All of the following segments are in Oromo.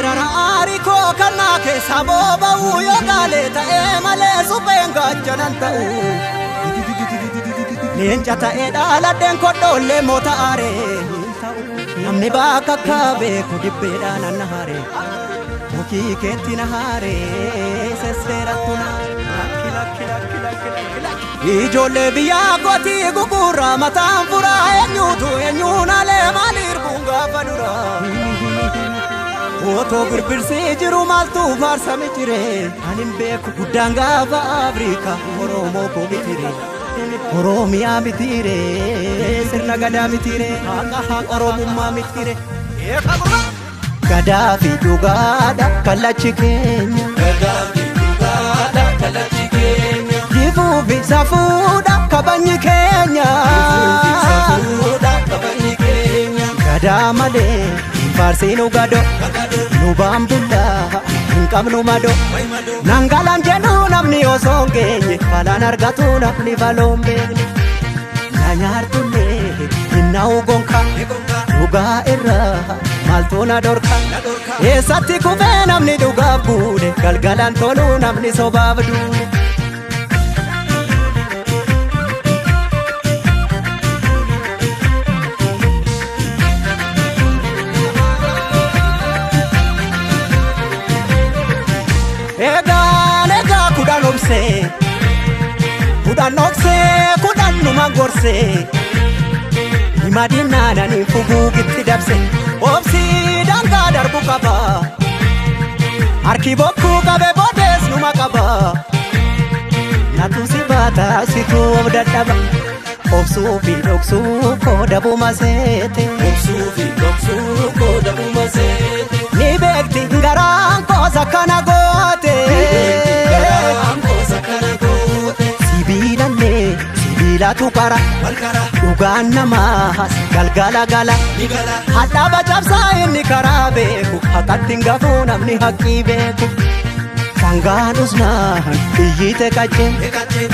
Geerara aarii koo kannaa keessa booba'u yoo gaalee ta'ee malee supheen gaachanan ta'u. Leenca ta'ee dhaaladheen kodhoollee moota aaree. Namni bakka akka beeku dibbeedhaan anna haaree. Mukii keetti na haaree sesseerattu na. Lakki lakki lakki lakki lakki lakki. Ijoollee biyyaa kootii gugurraa mataan furaa eenyuutu eenyuun alee maaliif kun gaafa duraa. Otoo birbirsii jiru maaltu faarsame jire ani hin beeku guddaan gaafa Afrikaa Oromoo koo mitire Oromiyaa mitire sirna gadaa mitire haqa haqa Oromummaa mitire. Gadaa fi dhugaadha kallachi keenya. Gadaa fi dhugaadha kallachi keenya. Jifuu fi safuudha kabajni keenya. Jifuu fi safuudha kabajni keenya. Gadaa malee hin faarsiinu gado nu baambullaa hin qabnu mado. Nangalaan jedhu namni osoo hin geenye balaan argatu namni baloon beekne. Na nyaartullee hin na'u gonka dhugaa irraa maaltu na dhorka. Eessatti kufee namni dhugaaf buune galgalaan tolu namni sobaaf duune. Egaan egaa kudhan obsee kudhan obsee kudhan numa gorsee hima diinnaananii fuguugitti dabse obsii daangaa darbu qaba harki bokkuu qabe boodees numa qaba natu si baata situu of dadhaba obsuu fi dhoksuu kooda buma seete. Obsuu fi dhoksuu kooda buma seete. Ni beekti garaan koos akkana goote. Garaan koos akkana goote. Sibiilallee sibiilatu qara. Walqara. Dhugaan namaas galgala gala. Ni gala. Hadhaaba cabsaa inni karaa beeku haqatti hin gafuu namni haqqii beeku. Sangaan usnaan iyyite qaccee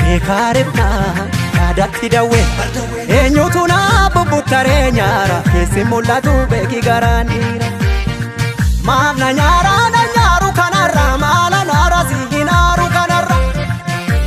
beekaa ribnaan yaadatti dawwe. Eenyutu naa bubbuttaree nyaara keessi mul'atu beeki garaan dhiira. Maaf na nyaara na nyaaru kanarra maala naara si hin aaru kanarra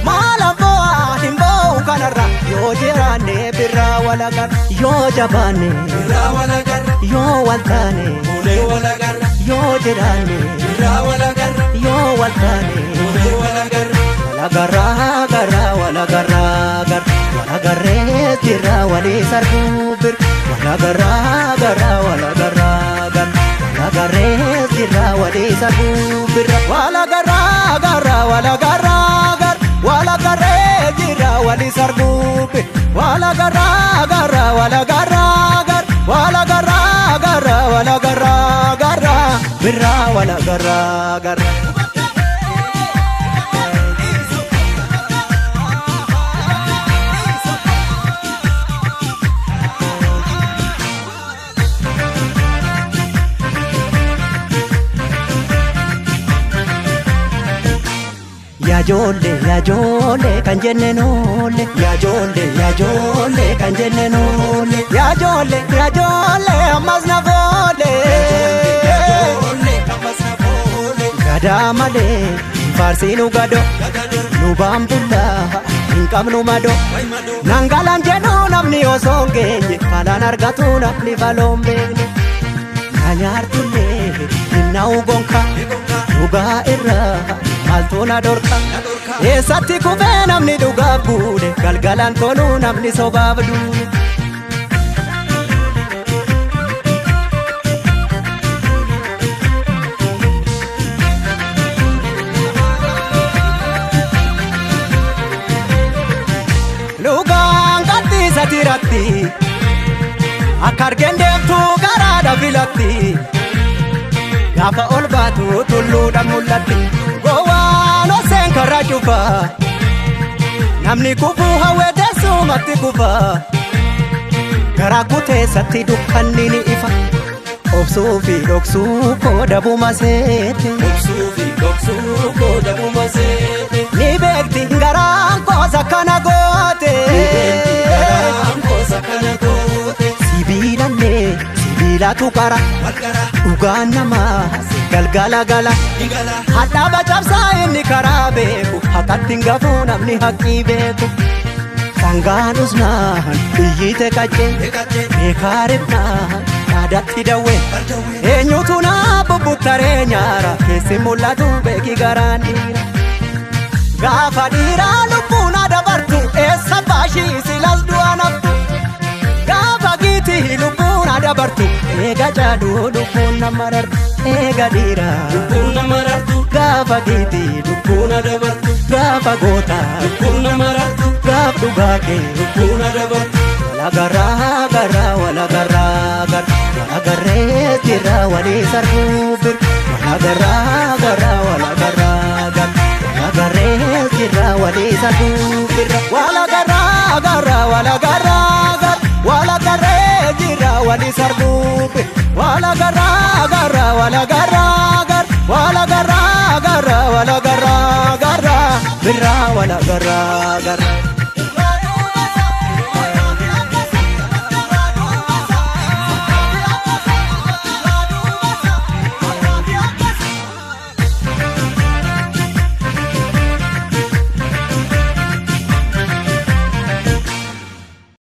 maala bo'aa hin bo'u kanarra yoo jiraanne birraa walagarra yoo jabaanne Birraa walagarra. yoo waltaane Fuulee walagarra. yoo jiraanne Birraa walagarra. yoo waltaane Fuulee walagarra. walagarraa garraa walagarraa garra walagarree jirra walii sarbuu bir walagarraa garraa walagarraa garra walagarree jirra walii sarbuu birra walagarraa garraa walagarraa garra walagarree jirra walii sarbuu bir walagarraa garraa walagarraa garra walagarraa garraa walagarraa garra birra walagarraa garra. Yaajoollee yaajoollee kan jenne noolle yaajoollee yaajoollee kan jenne noolle yaajoollee yaajoollee ammas na foole. Ijoollee ammas na foole. Gadaa malee hin faarsiinu gado nu baambullaa hin qabnu mado. Nangalaan jedhu namni osoo hin geenye balaan argatu namni baloon beekne. Na nyaartullee hin na'u gonka dhugaa irraa maaltu na dhorka. Eessatti kufee namni dhugaaf buune galgalaan tolu namni sobaaf duune. Dhugaan qabxiisa tiratti akka argeen deemtu garaadha filatti gaafa ol baatu tulluudha mul'atti gowwaan oseen karra cufa namni kufuu hawwee teessumatti kufa garaa kuteessatti dukkanni ni ifa obsuu fi dhoksuu kooda buma seete. Obsuu fi dhoksuu kooda buma seete. Ni beekti garaan koos akkana goote. Garaan koos akkana goote. Sibiilallee sibiila. Beelatu qara dhugaan namaa galgala gala. Hadhaaba cabsaa inni karaa beeku haqatti hin gafuu namni haqqii beeku. Sangaan usnaan iyyite qaccee beekaa ribnaan yaadatti dawwee. Eenyutu naa bubbuttaree nyaara keessi mul'atu beeki garaan dhiira. Gaafa dhiiraa lubbuun dabartu eessa baashii silas du'a naftu. Gaafa giitii lubbuun dabartu eega caaduu lubbuun nama rartu eega dhiiraa. Lubbuun nama rartu. Gaafa giitii Lubbuun dabartu. Gaafa gootaa Lubbuun nama rartu. Gaaf dhugaa kee Lubbuun dabartu. Walagarraa garraa walagarraa garraa walagarree jirra walii sarbuu bir walagarraa garraa walagarraa garraa walagarree jirra walii sarbuu birra walagarraa garraa walagarraa garraa walagarree jirra walii sarbuu bir walagarraa garraa walagarraa garraa walagarraa garraa walagarraa garraa birraa walagarraa garraa.